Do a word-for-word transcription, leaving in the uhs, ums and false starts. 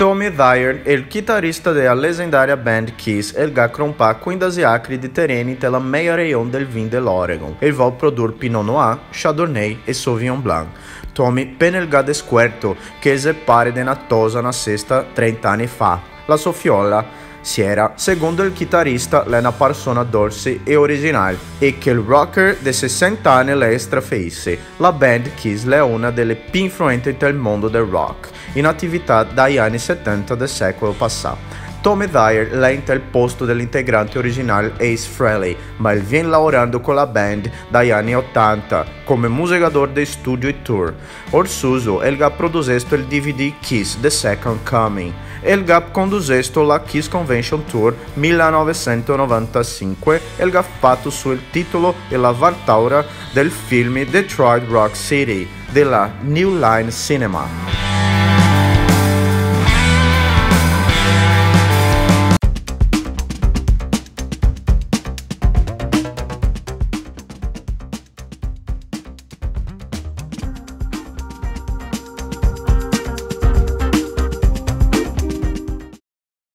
Tommy Thayer, el chitarista de la legendaria band Kiss, el ga crompà quindese acri de tereni te la meia region del vin de l'Oregon. El vol produr Pinot Noir, Chardonnay e Sauvignon Blanc. Tommy pena el ga descuerto che el xe pare de na tosa nasesta trenta ani fa. La so fiola, Sierra, secondo el chitarista, l'è na parsona dolse e original, e che el rocker de sesenta ani l'è strafelice. La band Kiss l'è una de le pi influente del mondo del rock, in atività dai ani setenta del secolo pasà. Tommy Thayer l'è inte el posto de l'integrante original Ace Frehley, ma el vien laorando co la band dai ani otanta come musegador de studio e tour. Orsuso, el ga produsesto el D V D Kiss The Second Coming, el ga condusesto la Kiss Convention Tour millenovesentonovantasinque, el ga fato su el titolo e la vartaura del film Detroit Rock City de la New Line Cinema.